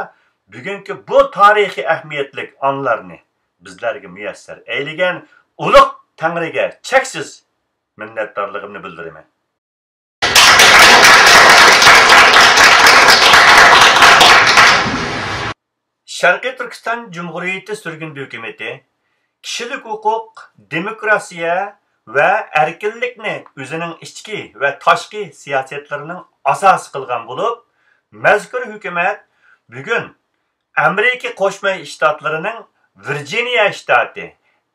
بۈگۈنكى بۇ تارىخىي ئەھمىيەتلىك ئاڭلارنى بىزلەرگە مۇيەسسەر ئەيلىگەن ئۇلۇغ تەڭرىگە چەكسىز مىننەتدارلىقىمنى بىلدۈرىمەن. شەرقىي تۈركىستان جۇمھۇرىيىتى سۈرگۈندە ھۆكۈمىتى كىشىلىك ھوقۇق، دېموكراتىيە ۋە ئەركىنلىكنى ئۆزىنىڭ ئىچكى ۋە تاشقى سىياسەتلىرىنىڭ ئاساسى قىلغان بولۇپ، مەزكۇر ھۆكۈمەت بۈگۈن ئامېرىكا قوشما شتاتلىرىنىڭ ۋىرجىنىيە شتاتى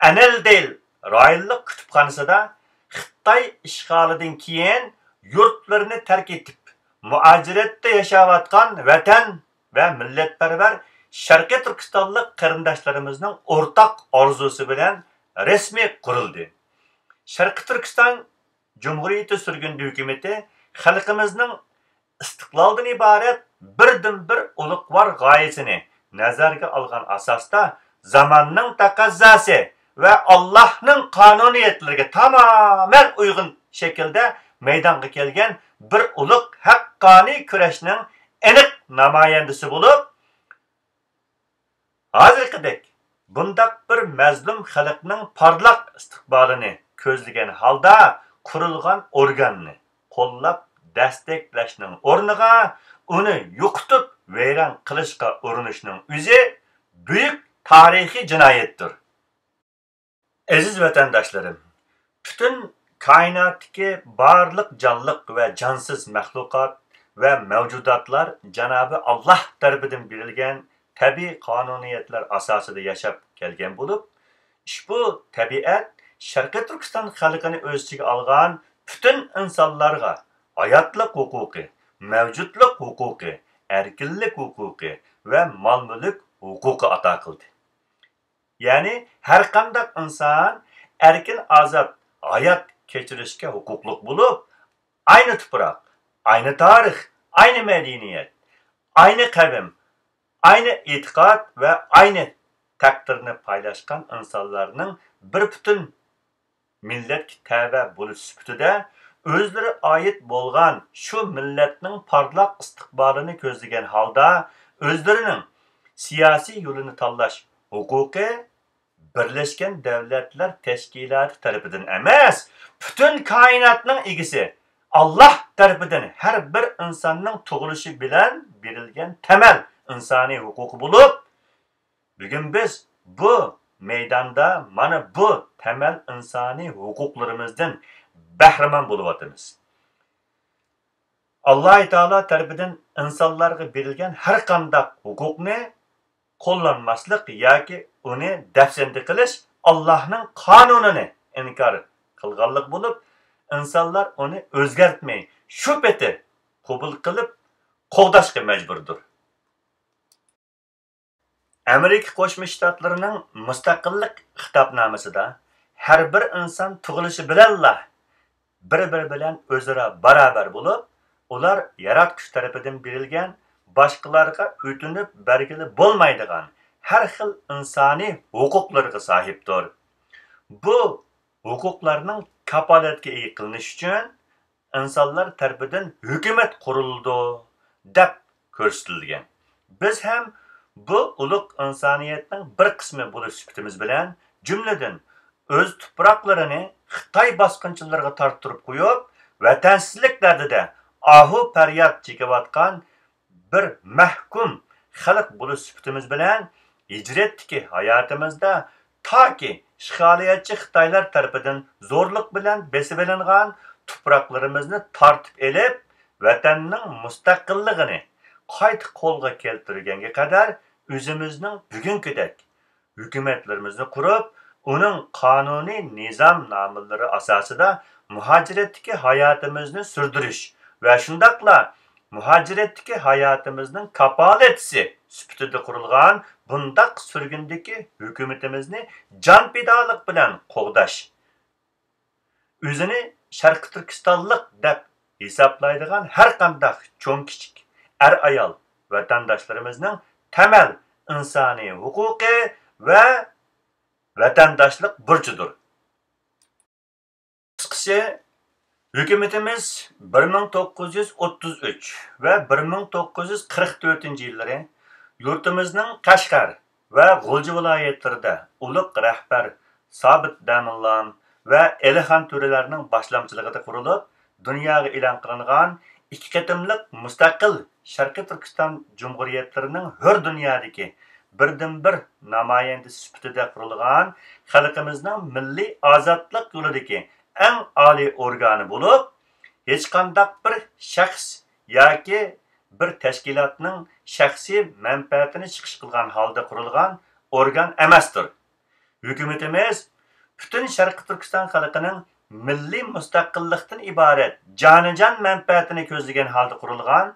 ئەننىدېيل رايونلۇق كۇتۇپخانىسىدا خىتاي ئىشغالىدىن كېيىن يۇرتلىرىنى تەرك ئېتىپ، مۇھاجىرەتتە ياشاۋاتقان ۋەتەن ۋە مىللەتپەرۋەر شەرقىي تۈركىستانلىق قېرىنداشلىرىمىزنىڭ ئورتاق ئارزۇسى بىلەن رەسمىي قۇرۇلدى. شەرقىي تۈركىستان جۇمھۇرىيىتى سۈرگۈندە ھۆكۈمىتى خەلقىمىزنىڭ ئىستىقلالدىن ئىبارەت بىردىنبىر ئۇلۇغۋار غايىسىنى نەزەرگە ئالغان ئاساستا، زاماننىڭ تەقەززاسى ۋە ئاللاھنىڭ قانۇنىيەتلىرىگە تامامەن ئۇيغۇن شەكىلدە مەيدانغا كەلگەن بىر ئۇلۇغ ھەققانىي كۈرەشنىڭ ئېنىق نامايەندىسى بولۇپ، ھازىرقىدەك بۇنداق بىر مەزلۇم خەلقنىڭ پارلاق ئىستىقبالىنى كۆزلىگەن ھالدا قۇرۇلغان ئورگاننى قوللاپ دەستەكلەشنىڭ ئورنىغا، ئۇنى يوقىتىپ ۋەيران قىلىشقا ئۇرۇنۇشنىڭ ئۆزى بۈيۈك تارىخىي جىنايەتتۇر. ئەزىز ۋەتەنداشلىرىم، پۈتۈن كائىناتتىكى بارلىق جانلىق ۋە جانسىز مەخلۇقات ۋە مەۋجۇداتلار جانابى ئاللاھ تەرىپىدىن بېرىلگەن تەبىئىي قانۇنىيەتلەر ئاساسىدا ياشاپ كەلگەن بولۇپ، ئۇشبۇ تەبىئەت شەرقىي تۈركىستان خەلقىنى ئۆز ئىچىگە ئالغان پۈتۈن ئىنسانلارغا ھاياتلىق ھوقۇقى، مەۋجۇتلۇق ھوقۇقى، ئەركىنلىك ھوقۇقى ۋە مال-مۈلۈك ھوقۇقى ئاتا قىلدى. يەنى ھەرقانداق ئىنسان ئەركىن ئازاد ھايات كەچۈرۈشكە ھوقۇقلۇق بولۇپ، ئاينى تۇپراق، ئاينى تارىخ، ئاينى مەدەنىيەت، ئاينى قەۋم، ئاينى ئېتىقاد ۋە ئاينى تەقدىرنى پايلاشقان ئىنسانلارنىڭ بىر پۈتۈن مىللەتكە تەۋە بولۇش سۈپىتىدە، ئۆزلىرى ئائىت بولغان شۇ مىللەتنىڭ پارلاق ئىستىقبالىنى كۆزلىگەن ھالدا، ئۆزلىرىنىڭ سىياسىي يولىنى تاللاش ھوقۇقى بىرلەشكەن دەۋلەتلەر تەشكىلاتى تەرىپىدىن ئەمەس، پۈتۈن كائىناتنىڭ ئىگىسى ئاللاھ تەرىپىدىن ھەر بىر ئىنساننىڭ تۇغۇلۇشى بىلەن بېرىلگەن تەمەل ئىنسانىي ھوقۇقى بولۇپ، بۈگۈن بىز بۇ مەيداندا مانا بۇ تەمەل ئىنسانىي ھوقۇقلىرىمىزدىن بەھرىمەن بولۇۋاتىمىز. ئاللاھ تائالا تەرىپىدىن ئىنسانلارغا بېرىلگەن ھەر قانداق ھوقۇقنى قوللانماسلىق ياكى ئۇنى دەپسەندە قىلىش ئاللاھنىڭ قانۇنىنى ئىنكار قىلغانلىق بولۇپ، ئىنسانلار ئۇنى ئۆزگەرتمەي، شۇ پېتى قوبۇل قىلىپ قوغداشقا مەجبۇردۇر. ئامېرىكا قوشما شتاتلىرىنىڭ مۇستەقىللىق خىتابنامىسىدا ھەر بىر ئىنسان تۇغۇلۇشى بىلەنلا بىر-بىرى بىلەن ئۆزئارا باراۋەر بولۇپ، ئۇلار ياراتقۇچى تەرىپىدىن بېرىلگەن، باشقىلارغا ئۆتۈنۈپ بەرگىلى بولمايدىغان ھەر خىل ئىنسانىي ھوقۇقلىرىغا ساھىبتۇر. بۇ ھوقۇقلارنىڭ كاپالەتكە ئىگە قىلىنىشى ئۈچۈن ئىنسانلار تەرىپىدىن ھۆكۈمەت قۇرۇلىدۇ، دەپ كۆرسىتىلگەن. بىز ھەم بۇ ئۇلۇغ ئىنسانىيەتنىڭ بىر قىسمى بولۇش سۈپىتىمىز بىلەن، جۈملىدىن ئۆز تۇپراقلىرىنى خىتاي باسقۇنچىلىرىغا تارتتۇرۇپ قويۇپ، ۋەتەنسىزلىك دەردىدە ئاھۇ پەرياد چېكىۋاتقان بىر مەھكۇم خەلق بولۇش سۈپىتىمىز بىلەن، ھىجرەتتىكى ھاياتىمىزدا تاكى ئىشغالىيەتچى خىتايلار تەرىپىدىن زورلۇق بىلەن بېسىۋېلىنغان تۇپراقلىرىمىزنى تارتىپ ئېلىپ، ۋەتەننىڭ مۇستەقىللىقىنى قايتا قولغا كەلتۈرگەنگە قەدەر ئۆزىمىزنىڭ بۈگۈنكىدەك ھۆكۈمەتلىرىمىزنى قۇرۇپ، ئۇنىڭ قانۇنىي نىزامنامىلىرى ئاساسىدا مۇھاجىرەتتىكى ھاياتىمىزنى سۈردۈرۈش ۋە شۇنداقلا مۇھاجىرەتتىكى ھاياتىمىزنىڭ كاپالەتچىسى سۈپىتىدە قۇرۇلغان بۇنداق سۈرگۈندىكى ھۆكۈمىتىمىزنى جانپىدالىق بىلەن قوغداش، ئۆزىنى شەرقىي تۈركىستانلىق دەپ ھېسابلايدىغان ھەر قانداق چوڭ-كىچىك، ئەر-ئايال ۋەتەنداشلىرىمىزنىڭ تەمەل ئىنسانىي ھوقۇقى ۋە ۋەتەنداشلىق بۇرچىدۇر. قىسقىسى، ھۆكۈمىتىمىز بىر مىڭ توققۇز يۈز ئوتتۇز ئۈچ ۋە بىر مىڭ توققۇز يۈز قىرىق تۆتىنچى يىللىرى يۇرتىمىزنىڭ قەشقەر ۋە غۇلجا ۋىلايەتلىرىدە ئۇلۇغ رەھبەر سابىت داموللام ۋە ئېلىخان تۆرىلەرنىڭ باشلامچىلىقىدا قۇرۇلۇپ، دۇنياغا ئېلان قىلىنغان ئىككى قېتىملىق مۇستەقىل شەرقىي تۈركىستان جۇمھۇرىيەتلىرىنىڭ ھۆر دۇنيادىكى بىردىنبىر نامايەندىسى سۈپىتىدە قۇرۇلغان خەلقىمىزنىڭ مىللىي ئازادلىق يولىدىكى ئەڭ ئالىي ئورگانى بولۇپ، ھېچقانداق بىر شەخس ياكى بىر تەشكىلاتنىڭ شەخسىي مەنپەئەتىنى چىقىش قىلغان ھالدا قۇرۇلغان ئورگان ئەمەستۇر. ھۆكۈمىتىمىز پۈتۈن شەرقىي تۈركىستان خەلقىنىڭ مىللىي مۇستەقىللىقتىن ئىبارەت جانىجان مەنپەئەتىنى كۆزلىگەن ھالدا قۇرۇلغان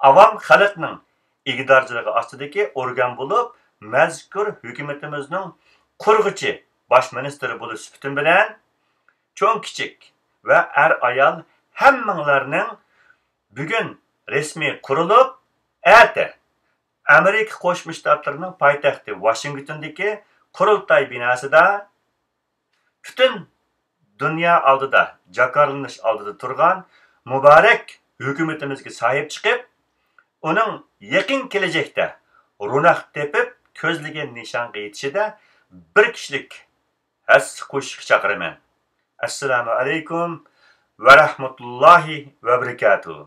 ئاۋام خەلقنىڭ ئىگىدارچىلىقى ئاستىدىكى ئورگان بولۇپ، مەزكۇر ھۆكۈمىتىمىزنىڭ قۇرغۇچى باش مىنىستىرى بولۇش سۈپىتىم بىلەن، چوڭ-كىچىك ۋە ئەر-ئايال ھەممىڭلارنىڭ بۈگۈن رەسمىي قۇرۇلۇپ، ئەتە ئامېرىكا قوشما شتاتلىرىنىڭ پايتەختى ۋاشىنگتوندىكى قۇرۇلتاي بىناسىدا پۈتۈن دۇنيا ئالدىدا جاكارلىنىش ئالدىدا تۇرغان مۇبارەك ھۆكۈمىتىمىزگە ساھىب چىقىپ، ئۇنىڭ يېقىن كېلەچەكتە روناق تېپىپ، كۆزلىگەن نىشانغا يېتىشىدە بىر كىشىلىك ھەسسە قوشۇشقا چاقىرىمەن. ئەسسالامۇ ئەلەيكۇم ۋە رەھمەتۇللاھى ۋە بەرىكاتۇھ.